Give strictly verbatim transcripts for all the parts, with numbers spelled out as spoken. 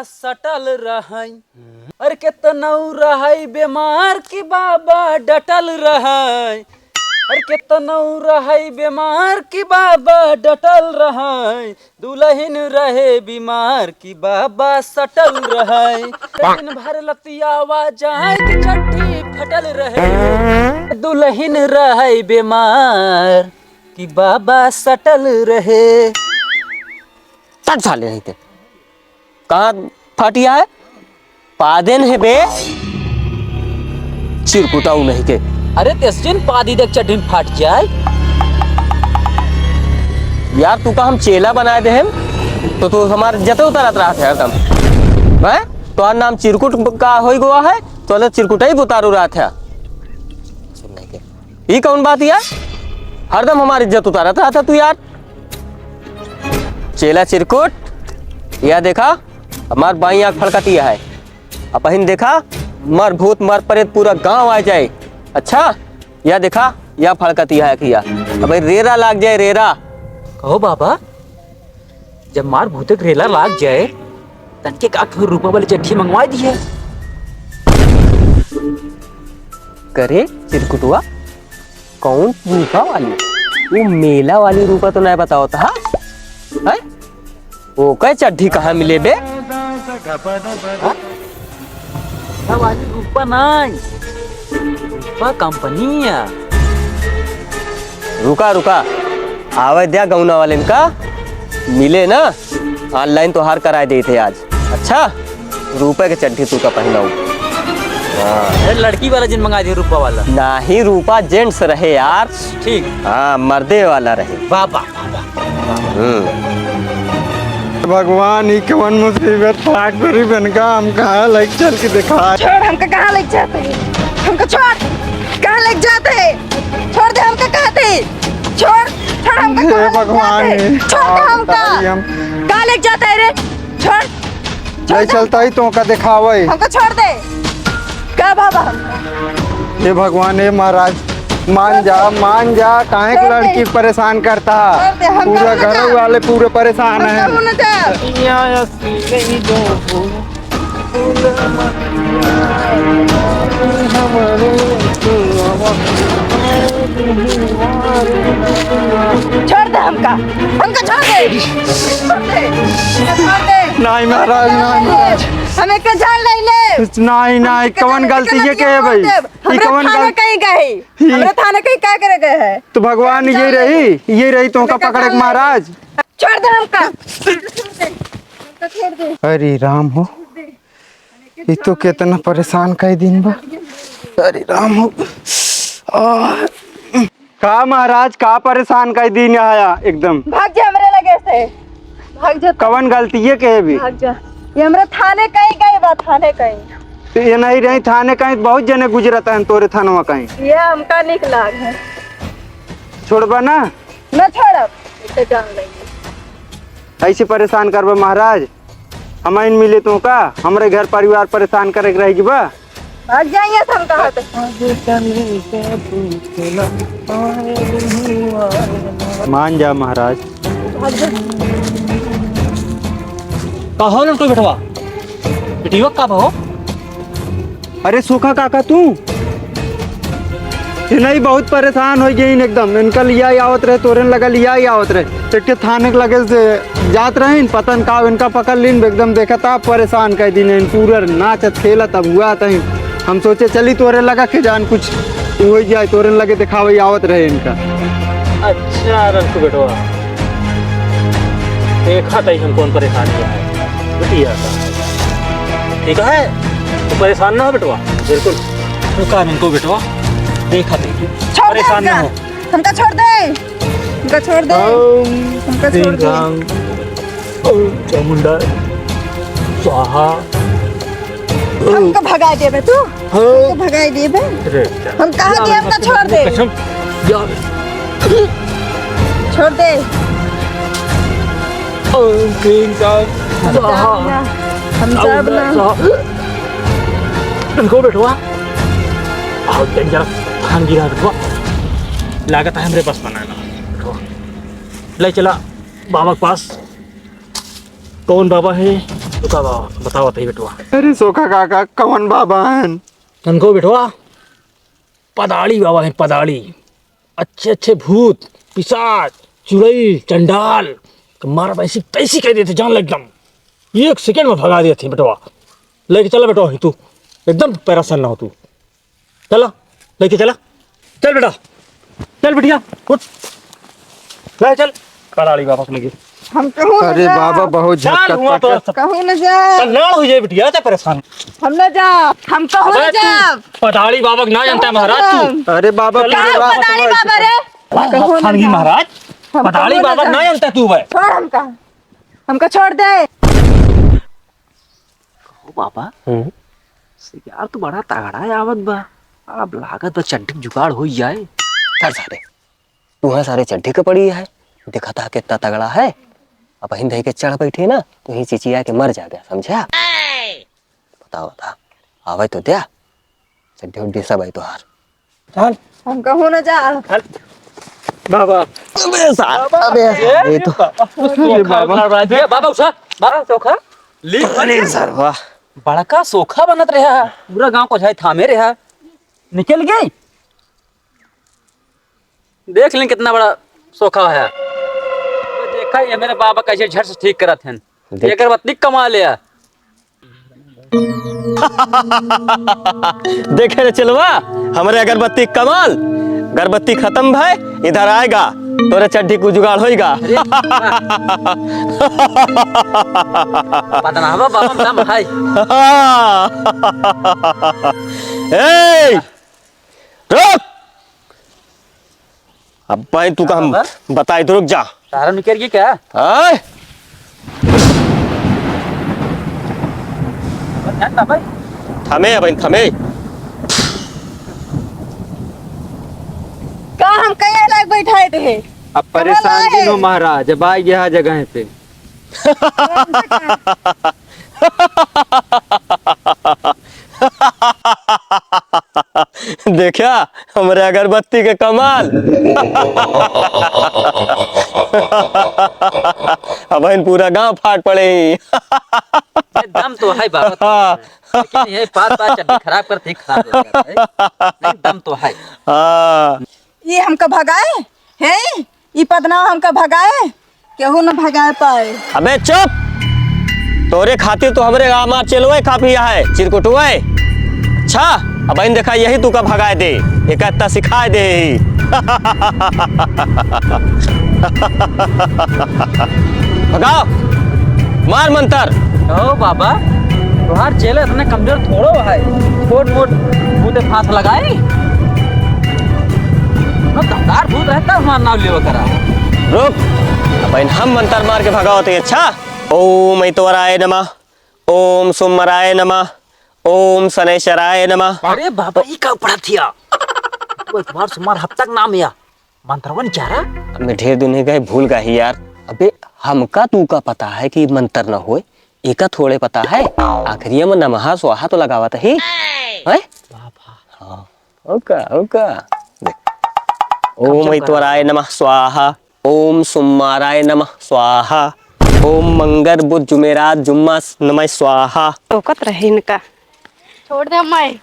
सटल रहै। अरे केतनौ रहै बीमार कि बाबा डटल रहै। अरे केतनौ रहै बीमार कि बाबा डटल रहै। दुलहिन रहे बीमार कि बाबा सटल रहै। दिन भर लतियावा जाए कि चड्ढी फटल रहै। दुलहिन रहै बीमार कि बाबा सटल रहै। चट साले नहीं ते। कहाँ फाटिया है? पादेन है बे। चिरकुटाऊ नहीं के। अरे तेसजिन पादी देख चड्ढी में फाट जाए। यार तू का हम चेला बनाए दे हम? तो तू हमार इज्जत उतारत रहत है हरदम। हैं? तोहार नाम चिरकुट का होई गवा है? तो अलग चिरकुटाई उतारू रहत है। सुन नहीं के। ई कौन बात यार? हरदम हमार इज्जत उतारत रहत है तू यार। चेला चिरकुट, या देखा, हमार बाई आँख फड़कतिया है। अब बहिन देखा, मर भूत मर प्रेत पूरा गांव आ जाए। अच्छा, या देखा, या फड़कतिया है अखिया। अब भाई रेरा लाग जाए, रेरा। कहो बाबा, जब मार भूते के रेला लाग जाए, तन के का केहू रूपा वाली चड्ढी मंगवा दिए। करे चिरकुटवा, कौन रूपा वाली? वो मेला वाली रूपा तो नहीं बताओ था, हैं? वो कहे चड्ढी कहाँ मिले बे? हाँ? मेला वाली रूपा नहीं, रूपा कंपनी है। रुका, रुका, आवे द्या गौना वाले इनका, मिले ना, online तोहार कराए देते आज। अच्छा, रूपा के चड्ढी तू का पहनाऊ। हाँ। अरे लड़की वाला जिन मंगा दिए, रूपा वाला। नाही, रूपा gents रहे यार। ठीक। हाँ, मर्दे वाला रहे। वाह, वाह, वाह, वाह। हम्म। भगवान, ई कवन मुसीबत फाट परी बनका, हम कहाँ लेके चल के दिखा? छोड़, हमका कहाँ लेके जाते हैं? हमका छोड़, कहाँ लेके जाते हैं? छोड़ दे हमका, कहते छोड़, छोड़ हमका, हे कहाँ लेके भगवान, जाते हैं? हे छोड़ दे का हमका। बताई हम। कहाँ लेके जाते हैं रे? छोड़। ले चलता ही तो का दिखावे। हमका छोड़ दे। का बाबा? हे भगवान, हे महाराज, मान जा, मान जा, काहे के लड़की परेशान करता? छोड़ दे, हम पूरा घर वाले पूरे परेशान हैं। छोड़ दे हमका, हमका छोड़ दे, छोड़ दे, छोड़ दे। नहीं महाराज, नहीं महाराज। हमें के जान ले ले। नहीं, नहीं, कवन गलती ये के है भाई? हमरे थाने कहीं गए, हमरे थाने कहीं का करे गए है? तो भगवान ये रही, ये रही तो का पकड़े के महाराज। छोड़ दे हमका, हमका छोड़ दे। अरे राम हो, ये तो कितना परेशान कई दिन बा। अरे राम हो। आह। का महाराज, का परेशान कई दिन आया एकदम? भाग जा हमरे लगे से, भाग जा। कवन गलती ये के भी? भाग जा, ये हमरे थाने कहीं गए बा, थाने कहीं। तो ये नहीं रही थाने कहीं, बहुत जने गुजरत हैं तोरे थानवा कहीं। ये हमका निक लाग है। छोड़बा ना? न छोड़ब, इसे जान लेंगे। ऐसे परेशान करबा महाराज, हम आइन मिले तो का? हमरे घर परिवार परेशान करे के रह गई बा। भाग जाइए, हम कहा थे। मान जा महाराज। भाग जा। का हो लड़को बेटवा? बेटियो का हो? अरे सोखा काका तू? ये नहीं बहुत परेशान हो गई एकदम। इनका लिया ही आवत रहे, तोरन लगा लिया ही आवत रहे। एक ठे थाने के लगे से जात रहे, पता न का इनका पकड़ लीन, एकदम देखा था परेशान कर दीन। इन पूरा नाचत खेलत अब हुआ था। हम सोचे चली तोरे लगा के जान कुछ हो जाए, तोरन लगे दिखावे आवत रहे इनका। अच्छा रंकू बेटवा, देखा तई हम कौन परेशान है। बिटिया का। ठीक है? तू परेशान ना हो बेटवा। बिल्कुल। रुका रंकू बेटवा। देखा तई तू। छोड़ दे परेशान ना हमका। हो। हमका छोड़ दे। हमका छोड़ दे। ओम हमका छोड़ दे। ओम चामुंडा स्वाहा। हमका भगा देबे तू? हाँ। हमका भगा देबे? अरे, हम कहा कि हमका छोड़ दे। कसम। यार। छोड़ दे। ओम क्लीं का हम स्वाहा। जाब ना। हम जाब ना। स्वाहा। इनको बेटवा। आओ, तें जरा ध्यान गिरा बेटवा। लागत है हमरे बस बनाना। ले चला बाबा के पास। कौन बाबा है? तो का बाबा, बताओ, बताइए बेटवा। अरे सोखा काका, कौन बाबा हैं? तनको बेटवा, पदाड़ी बाबा हैं, पदाड़ी। अच्छे अच्छे भूत, पिशाच, चुड़ैल, चंडाल, मारा वैसी तैसी कह देते, जान ले एकदम। एक सेकंड में भगा देते बेटवा। लेके चला बेटवा, ही तू एकदम परेशान ना हो तू। चला, लेके चला। चल बेटा, चल बिटिया, उठ। ले चल, पदाड़ी बाबा को लेके। हम कहूँ न अरे जा। बाबा, बहुत चल, झटका हुआ तो पटका। कहूँ न जा। कल्याण हो जाए बिटिया, क्या परेशान? हम न जा। हम कहूँ अबे न तू जा। पदाड़ी बाबा को ना जानता है महाराज तू। अरे बाबा, चल, पूरे रात पदाड़ी बाबा रे। हम कहूँ न खानगी जा। महाराज, हम पदाड़ी कहूँ न बाबा जा। ना जानता तू बे। छोड़ हमका, हमका छोड़ दे। कहो बाबा, हम्म। सियार तो बड़ा तगड़ा आवत बा। अब लागत बा चड्ढी क जुगाड़ होइ जाए। चल सारे, तू है सारे चड्ढी के पड़ी है, देखा था कितना तगड़ा है। अब हिंद के चढ़ बैठे ना, तो ही चिचिया के मर जाबे, समझा? बताओ, बता, आवे तो द्या, चड्ढी उड्ढी सब है तोहार। चल। हम कहूँ न जा। चल। बाबा। अबे साहब, बाबा। अबे साहब, ये तो बाबा। अरे बाबा। बाबा उठा, बाबा सोखा। ली। अरे सरवा। बड़का सोखा बनत रहा, पूरा गांव को झाई थामे रहा। निकल गई। देख लें कितना बड़ा सोखा है। देखा ये मेरे बाबा कैसे झट से ठीक करत हैं। देख। ये अगरबत्ती कमाल है। देखे रे चेलवा, हमरे अगरबत्ती क कमाल। अगरबत्ती खतम भय, इधर आएगा, तोरे चड्ढी क जुगाड़ होइगा। अरे, बदनामा बाबा, दम है। ए, रुक! अब भाई तू का हम हाँ, बताई तो रुक जा। तारा निकल गई क्या? आय! बस है ना भाई? थमे अब थमे। का हम कहीं अलग बैठाए थे? अब परेशान कहाँ लाए? जिन हो महाराज, अब आ गया जगह पे। देखा, हमरे अगरबत्ती के कमाल। अब इन पूरा गांव फाट पड़े ही। ये दम तो है बाबा, हाँ। लेकिन ये बात, बात चड्डी खराब करते ही खराब हो जाता है। नहीं, दम तो है। हाँ। ये हमका भगाए है, ई पदनाव हमका भगाए, केहू न भगाए पाए। अबे चुप! तोरे खातिर तो हमरे हमार चेलवे काफी है, चिरकुटवे। अच्छा, अब इन देखा यही तू का भगाए दे, एक अत्ता सिखाए दे ही। भगाओ, मार मंतर। ओ बाबा, तोहार चेला इतने कमजोर थोड़ो है, छोट मोट भूते फांस लगाई। ना दमदार भूत रहता, हमार नाम लेवा करा। रुक, अब इन हम मंतर मार के भगावत ही, अच्छा? ओम ऐतवराय नमः, ओम सोमवाराय नमः, ओम शनैश्चराय नमः। अरे बाबा, ई का पढ़त हिया? तो एतवार सोमवार हफ्ता के नाम या मंत्रवन क्या रहा? अब मैं ढेर दिन हो गए, भूल गई यार। अबे, हमका तू का पता है कि मंत्र न होए, एका थोड़े पता है। आखिरी में नमः स्वाहा तो लगावत ही। हैं? बाबा। हाँ। ओका, ओका। देख। ओम ऐतवराय नमः स्वाहा, ओम सोमवाराय नमः स्वाहा, ओम मंगर बुध जुमेरात जुम्मा नमः स्वाहा। रोकत रहे इनका। छोड़ दे अम्माई।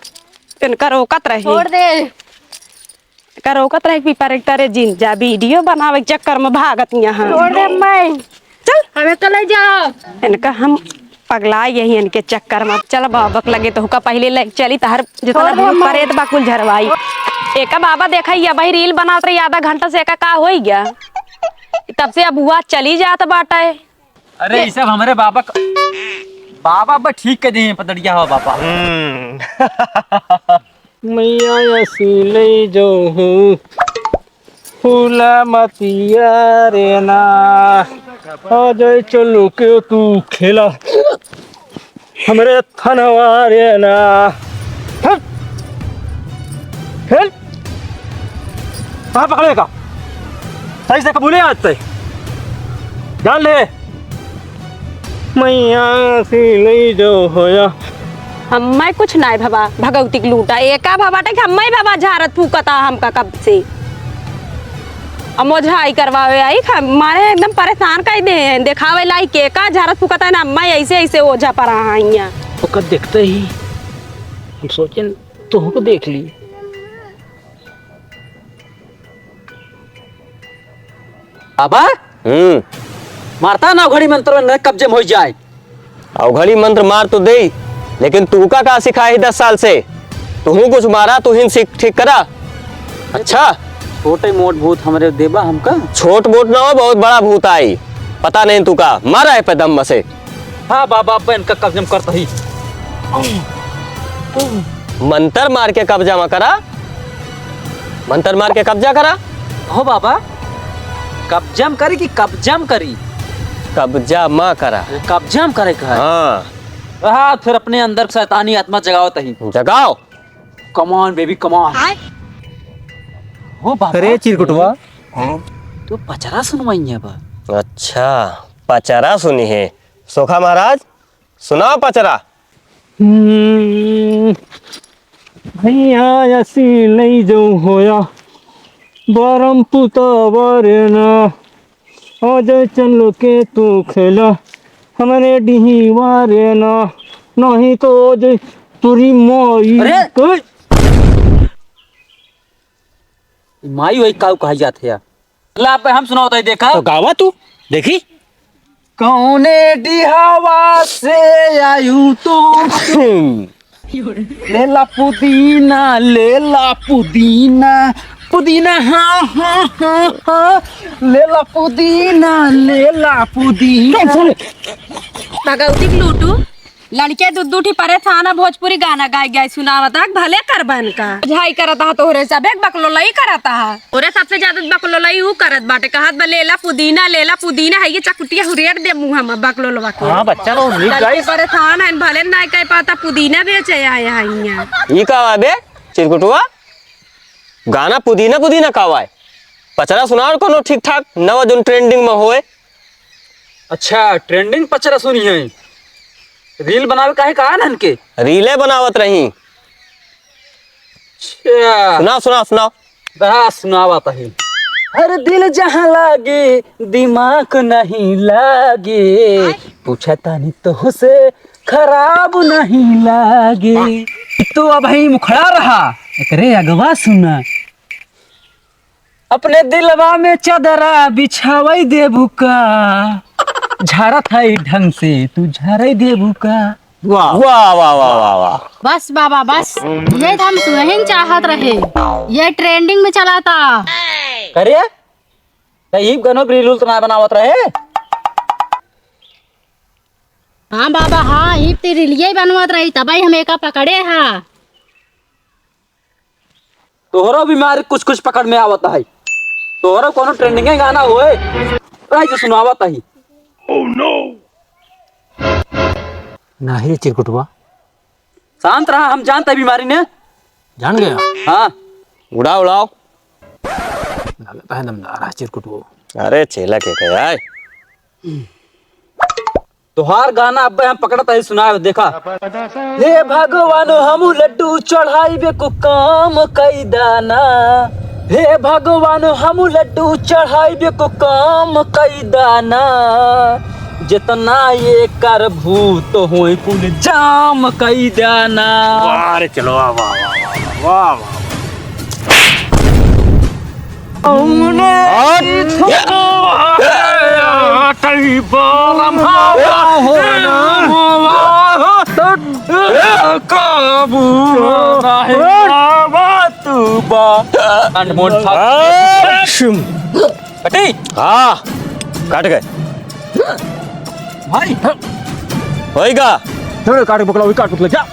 इनका रोकत रहे। छोड़ दे। इनका रोकत रहे कि पर एक तारे जिन जा वीडियो बनावे के चक्कर में भागत यहाँ। छोड़ दे अम्माई। चल। हमें तो ले जाओ। इनका हम पगला यही इनके चक्कर में। चल बाबक लगे तो हुका पहले ले चली, तहर जितना छोड़ दे भूत अम्मा। परेत बा कुल झरवाई। एका बाबा देखा, ये भाई रील बनावत रही आधा घंटा से, एका का होई गया? तब से अब हुआ चली जात बाटे। अरे, ये सब हमरे बाबा क-, बाबा बा ठीक कर दिए, पतड़िया हो बाबा। हम्म। मैया असी ले जो हूँ, फूला मतिया रे ना, आ जाए चलो के तू खेला, हमरे थनवा रे ना। हट! खेल! कहाँ पकड़ेगा? सही से कबूले आज से। जान ले। मैया सी लई जो होया। हम्मै कुछ नाय भवा, भगवती के लूटा। एका भवा टे कि हम्मै भवा झारत फूकता हमका कब से। अब ओझाई करवावे आई, ख-, मारे एकदम परेशान कइ दे हैं। देखावे लाई के का झारत फुकत है ना, अम्मा ऐसे ऐसे ओझा पर आ आई हैं। ओकर देखते ही हम सोचेन, तोहको देख ली। बाबा, हम्म। मारता ना अवघड़ी मंत्र में न कब्जे में हो जाए। अवघड़ी मंत्र मार तो देई, लेकिन तू का, का सिखाए ही दस साल से? तुहूँ कुछ मारा, तुहिन सीख ठीक करा। अच्छा। छोटे मोट भूत हमरे देबा हमका? छोट मोट ना हो, बहुत बड़ा भूत आई। पता नहीं तू का, मारा है पे दम बसे। हाँ बाबा, अब इनका कब्जे में करता ही। मंत्र मार के कब्जा मा करा, मंत्र मार के कब्जा करा। हो बाबा, कब्जा मा करी कि कब्जा मा करी? कब्जा मा करा। कब्जा मा करे का है? हाँ। हाँ, फिर अपने अंदर शैतानी आत्मा जगाओ तही। जगाओ। Come on baby, come on। हो बाबा। अरे चिरकुटवा। तो पचरा सुनवाई है बा। अच्छा, पचरा सुनी है। सोखा महाराज, सुनाओ पचरा। हम्म, भैया असी लई जो होया, बरम पुता बरना, आ जाए चल के तू खेला, हमरे डिही वारे ना, नहीं तो आ जाए तोरी माई। अरे! कोई माई वही काऊ कहा जात है यार। ला, अब हम सुनाओ ताई, देखा। तो गावा तू, देखी। कौने डिहावा से आयु तू? लेला पुदीना, लेला पुदीना, पुदीना, हाँ, हाँ, हाँ, हाँ। लेला पुदीना, लेला पुदीना। भगवती के लूटू। लड़के दू दू ठी परेशान है, भोजपुरी गाना गाय गाय सुनावत है, भले करबन का। झाई करत है तोहरे सब, एक बकलोलई करत है। तोहरे सबसे ज्यादा बकलोलई ऊ करत बाटे, कहत बा, "लेला पुदीना, लेला पुदीना, है ये चकुटिया हुरेट दे मुँह में बकलोलवा के।" हाँ, बच्चा लोग नीक लड़के गाइस। परेशान है, भले ना कह पाता, पुदीना बेचे आए हैं यहाँ। ई का बा बे, चिरकुटवा? गाना पुदीना पुदीना का बा? पचरा सुनाओ कोनो ठीक ठाक, नवा जोन trending में होए। अच्छा, trending पचरा सुनी है। Reel बनावे काहे कहा ना इनके? रीले बनावत रही। अच्छा। सुनाओ, सुनाओ, सुनाओ। दा सुनावत है। हर दिल जहाँ लागे, दिमाग नहीं लागे। पूछा तानी तोहसे, खराब नहीं लागे। तो अब ही मुखड़ा रहा, एकरे अगवा सुना। अपने दिलवा में चदरा बिछावई देबू का? झारत है ढंग से, तू झारई देबू का? वाह। वाह, वाह, वाह, वाह, वाह। बस बाबा, बस। ये तो हम सुनहिन चाहत रहे। ये trending में चलाता। करे? त ई गनो reel तो ना बनावत रहे? हाँ बाबा, हाँ, ई तो रीलिये बनवत रही, तबई हम एका पकड़े हा। तोहरो बीमारी कुछ कुछ पकड़ में आवत है। तोहरो कोनो trending गाना होए, रही जो सुनावत है। Oh no! नाही रे चिरकुटवा। शांत रहा, हम जानते हैं बीमारी ने। जान गया? हाँ। उड़ाओ, उड़ाओ। लगता है दमदार है चिरकुटवा। अरे चेला के कहे आए। तोहार गाना अब्बे हम पकड़त हई, सुनाए देखा। हे भगवान, हम लड्डू चढ़ाइबे को काम कई दाना। हे भगवान, हम लड्डू चढ़ाइबे को काम कई दाना। जितना ये कर भूत होई कुल जाम कई दाना। वाह रे, चलो, वाह, वाह, वाह। कटी? हाँ, कट गए। भाई। होई का? चलो, काट के पकड़ा, वही काट के पकड़ा, जा।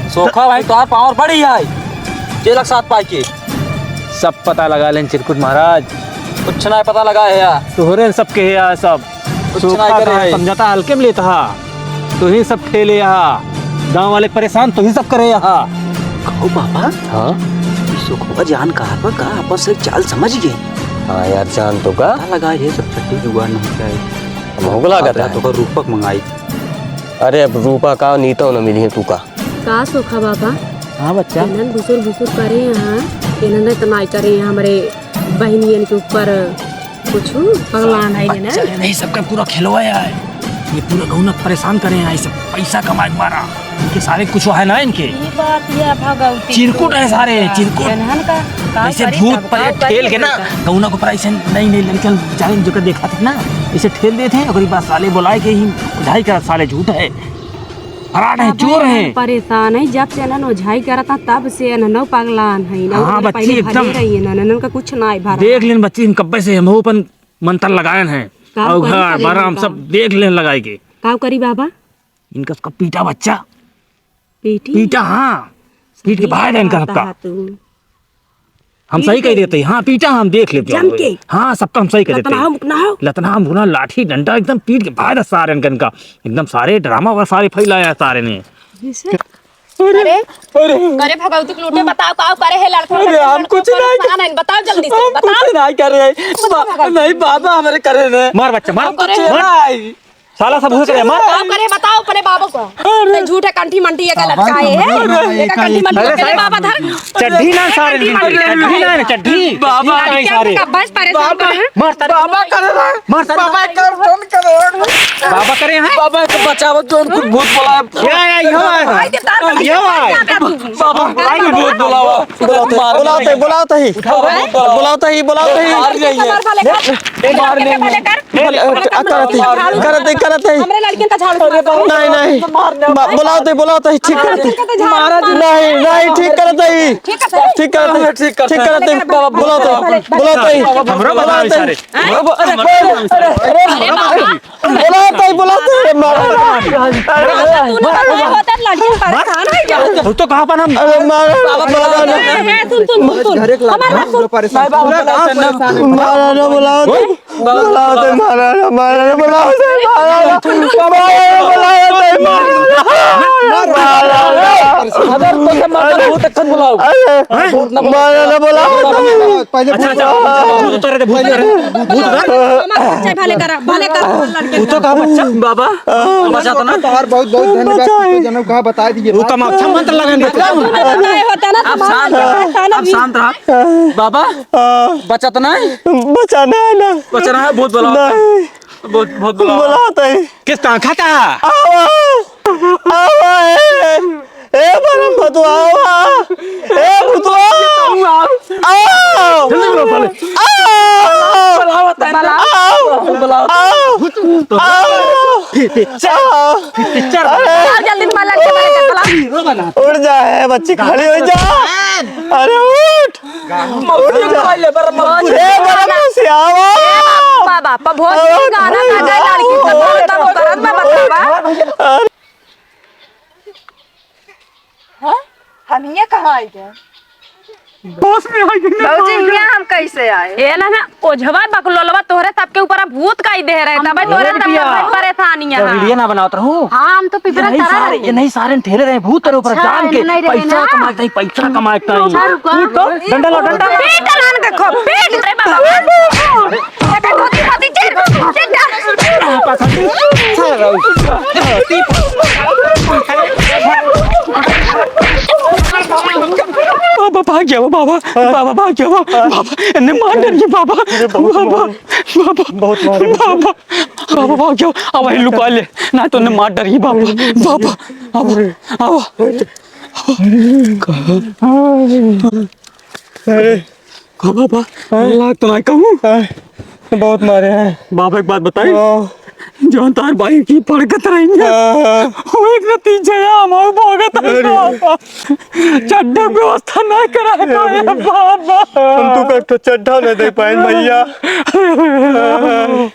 सोखा भाई, तोहार power बढ़ी है। छह लाख सात पाई के। सब पता लगा लेन चिरकुट महाराज। कुछ ना पता लगा है यार। तोहरे सबके है यार सब। कुछ सोखा ना करे का है। समझाता हल्के में लेता हा। तू ही सब खेले हा। गाँव वाले परेशान, तू ही सब करे हा। कहो बाबा। हाँ? ई सोखवा जान कहा बा का? अपन से चाल समझ गए। हाँ यार, जान तो का? पता लगा ये सब छट्टी जुगाड़ नहीं क्या है। हमको लागत है। तो का रूपक मंगाई। अरे अब रूपा का नीतो न मिली है तू का। का सोखा बाबा? हाँ बच्चा। इन्हन भुसुर भुसुर करे यहाँ। इन्हने तो नाई करे हमरे बहिनियन के ऊपर कुछ पगलान है ना। बच्चा है नहीं, सबका पूरा खेलवाया है। ये पूरा गौना परेशान करे हैं, ये सब पैसा कमाए के मारा। इनके सारे कुछ है ना इनके। ये बात ये भगवती चिरकुट है सारे, चिरकुट। इन्हन का, का जैसे करी भूत तब, पर का एक ठेल करी के ना, तब? गौना को पर ऐसे नहीं, नहीं, लड़कन बेचारे जो कर देखा थे ना, इसे ठेल देते हैं, ओकरी बाद साले बुलाए के ही ओझाई करत, साले झूठ है। फराड है, अब चोर है। परेशान है, जब से इन्हन ओझाई करत हैं, तब से इन्हन पगलान है। ना हाँ, तो बच्ची पहले भले एकदम रही है ना, इन्हन का कुछ ना है भरा। देख लेन बच्ची, हम कब्बे से हम अपन मंत्र लगायन है। का और करी घर, तब बाराम इनका? सब देख लेन लगाए के। का करी बाबा? इनका उसका पीटा बच्चा। पीटी? पीटा, हाँ। पीट के बाहर इनका सबका। तू। हम सही कह देते हैं। हाँ, पीटा हम देख लेते हैं। जम के? हाँ, सबका हम सही कह देते हैं। लतनाम उकनाम? लतनाम उकनाम, लाठी डंडा एकदम पीट के बाहर सारे इनका, इनका। एकदम सारे ड्रामा और सारे फैलाया सारे ने। जैसे? अरे, अरे। अरे भगवती के लोटे, बताओ का करे है लड़का? अरे, हम कुछ नहीं कर-, बताओ जल्दी से, हम बताओ। कुछ नहीं कर रहे हैं। बताओ बा-, भगवती। नहीं, बाबा हमारे करे ने। मार बच्चा, मार। हम कुछ मार। नहीं। साला सब उहे करे, मार। का करे बताओ अपने बाबू को। अरे। ते झूठे कंठी मंठी ये का बाबा लटकाए है। समझ में आया, ये का कंठी मंठी अरे, लटकाए, बाबा धर। चड्ढी ना सारे, चड्ढी ना, चड्ढी। बाबा। चड्ढी ना सारे। का बस परेशान बाबा। कर हैं। मार सारे। बाबा करे रहे। मार सारे। बाबा कर, फोन करो। बाबा करे हैं। बाबा को बचाओ, जोन कुछ भूत बोला है। या, या, यो है। भाई के तार पर यो है। बाबा, भाई के भूत बोलावा। बुलाते, बुलाते, बुलाते ही। उठाओ, बुलाओ। बुलाते ही, बुलाते ही। मार जाइए। कमर भले कर। ए, मार नहीं। भले कर। भले, अ, करत ही, करत ही, करत ही। हमरे लड़कियन का झाड़ू मार दो। नहीं, नहीं। बा-, बुलाते, बुलाते ही, ठीक करत ही। महाराज। नहीं, नहीं, ठीक करत ही। ठीक है, सर। ठीक करत ही, ठीक करत ही। ठीक करत ही। भले कर, भले कर। बुलाते, बुलाते ही। हमरा बता बुलाते ही। सारे। अरे, अरे, अरे, अरे, अरे, अरे, अरे, बोलाओ ताई, बोलाओ ताई, अरे मारा। अरे, तू ना बोला होता, लड़की परेशान है क्या? वो तो कहाँ पर हम अरे मारा, मारा ना। है, सुन, सुन, सुन, सुन। हमारे बात सुन। मारा ना, बोलाओ ताई। बोलाओ ताई, मारा ना, मारा ना, बोलाओ ताई, मारा ना। मारा ना, बोलाओ ताई, मारा ना। मारा ना। अगर तो से मारा, वो तक बुलाओ। अरे, मारा ना, बोलाओ ताई। पहले अच्छा, अच्छा, भूत उतारे दे, भूत उतारे दे, भूत उतारे दे। अच्छा, भले करा, भले करा, लड़के उ तो का। का बच्चा? बाबा, बचाता ना। तोहार बहुत, बहुत धन्यवाद, बचाए। तू जनऊ कहा बता दिए। वो कमा-, अच्छा मंत्र लगाएंगे। बताए होता ना, आप शांत रहा, आप शांत रहा। बाबा, हाँ। बचाता ना? बचाना है ना। बचाना है, भूत बुलाओ। नहीं। भूत, भूत बुलाओ। बुलाओ ताई। किस कहाँ खाता? आवा। आवा, ए। ए, बरम भतुआ, आवा। ए, भतुआ। आओ। जल्दी बुलाओ, साले। आओ। बुलाओ, ताई। आओ। बुलाओ। आओ। आओ। पिक्चर। आओ। पिक्चर। अरे। आओ, जल्दी तुम्हारा लड़के बड़े का बुलाओ। उठ जा, ए, बच्ची खड़ी हो जा। अरे, उठ। मौसी उठ जा। ए, बरम मौसी, आवा। ए, बाबा, बाबा, भोजपुरी गाना गा के लड़की से बात करो, करत बा, बतावा। अरे। हाँ? हम हियाँ कहाँ आइ गए? होश में आई गई ना, भौजी, हियाँ हम कैसे आए? ए ना, ना, ओझवा बकलोलवा तोहरे सबके ऊपर अब भूत कइ दे रहे, तबे तोहरे सब परेशानियाँ हैं। वीडियो ना बनावत रहू। हाँ, हम तो पिपरा ये नहीं सारे, ये नहीं सारे ठेले रहे भूत तेरे ऊपर अच्छा, जान के। पैसा कमाए के नहीं, पैसा कमाए के नहीं। अच्छा, रुको। उठ तो, डंडा लो, डंडा। पीट लान के खो, पीट रे बाबा। बाबा, भाग जाओ, बाबा। बाबा, भाग जाओ, बाबा। इन्हें मार डालिए, बाबा। बाबा, बाबा। बहुत मारे। बाबा, बाबा, भाग जाओ। अब वही लुका ले, ना तो इन्हें मार डालिए, बाबा। बाबा, बाबा, बाबा। अरे। का बाबा, हाँ? लाग तो नहीं कहूँ। हाँ, बहुत मारे हैं। बाबा, एक बात बताई? हाँ। जौन तार भाई की पड़कत रही है, हाँ। वो एक नतीजा है, हम और भोगत है अरे। बाबा। चड्ढे की व्यवस्था ना करा है कोई बाबा। हम तो कब तो चड्ढा नहीं दे पाए भैया। हाँ।